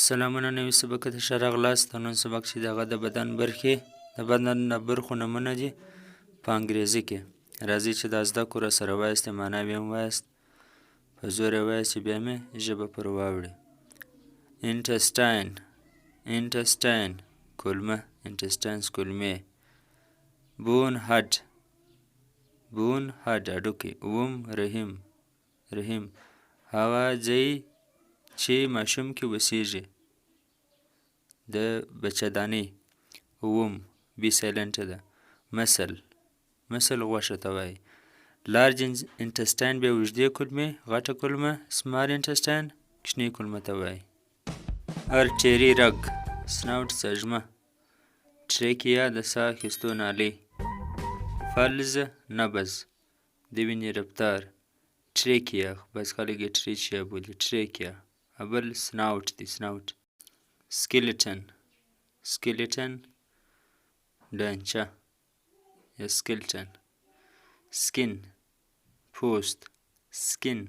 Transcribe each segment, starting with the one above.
سلامونه، نوي سبق ته ښه راغلاست. نن سبق چې دغه د بدن برخې، د بدن د برخو نومونه دي په انګریزي کې. راځئ چې دا زده کړو، سره وایاست، معناوې هم وایاست، په زور یې وایاست چې بیا مې ژبه پر واوړي. Intestine، intestine کولمه، intestines کولمې. Bone هډ، bone هډ هډوکی. Womb رحم، رحم هغه ځای چې ماشوم کې وسیږي د بچه دانۍ. Womb، B silent ده. Muscle، muscle غوښه ته وایي. Large intestine بیا اوږدې کولمې، غټه کولمه. Small intestine کوچنۍ کولمه ته وایي. Artery رګ. Snout سږمه. Trachea د ساه اخیستو نالۍ. Pulse نبض، د وینې رفتار. Trachea، بعض خلک یې ټریچیا بولي، trachea بل snout دی، snout. Skeleton، skeleton ډانچه یا skeleton. Skin پوست، skin.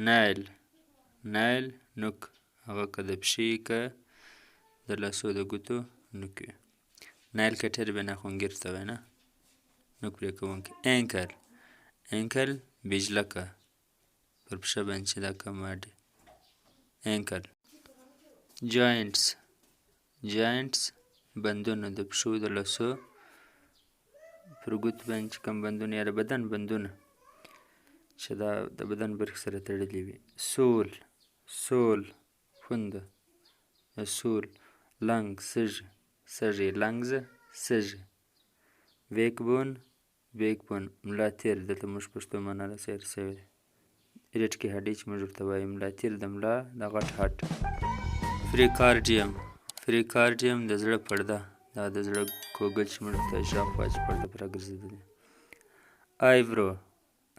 Nail، nail نوک، هغه که د پښې که د لاسو د ګوتو نوک وي. Nail cutter بیا ناخونګیر ته وایي، نه نوک پرې کوونکی. Ankle، ankle بجلکه، پر پښه باندې چې دا کوم هډ، ankle. Joints، joints بندونه، د پښو د لاسو پر ګوتو باندې چې کوم بندونه یا د بدن بندونه چې دا د بدن برخې سره تړلي وي. Sole، sole پونده یا sole. Lung سږي، سږي، lungs سږي. Backbone، backbone ملا تیر. دلته موږ پښتو معنا راسره شوې ده. ریټ کې هډې چې موږ ورته وایو، ملا تیر د ملا د غټ هډ. Pericardium، pericardium د زړه پرده، دا د زړه کوګل چې موږ ورته شاوخوا چې پرده پر راګرځېدلې. Eyebrow،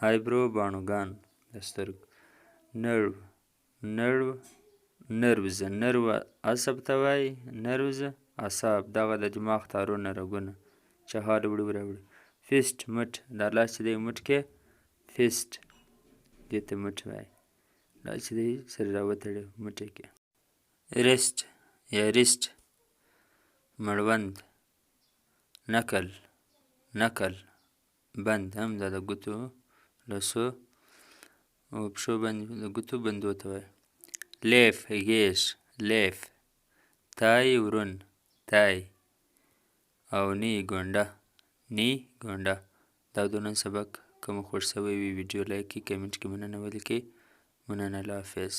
eyebrow باڼوګان د سترګو. Nerve، nerve، nerves، nerve عصب ته وایي، nerves اعصاب، دغه د دماغ تارونه، رګونه چې حال وړي وراوړي. Fist مټ، دا لاس چې دی مټ کې، fist دې ته مټ وایي، لاس چې دی سره راوتړي مټې کې. Wrist یا rest مړوند. Knuckle، knuckle بند، هم دا د ګوتو لاسو او پښو باندې د ګوتو بندو ته وایي. Lap غېږ، lap. Thigh ورون، thigh. او knee ګونډه، knee ګونډه. دا د نن سبق. که مو خوښ شوی وي، ویډیو لایک کړئ، comment کې مننه ولیکئ. مننه، الله حافظ.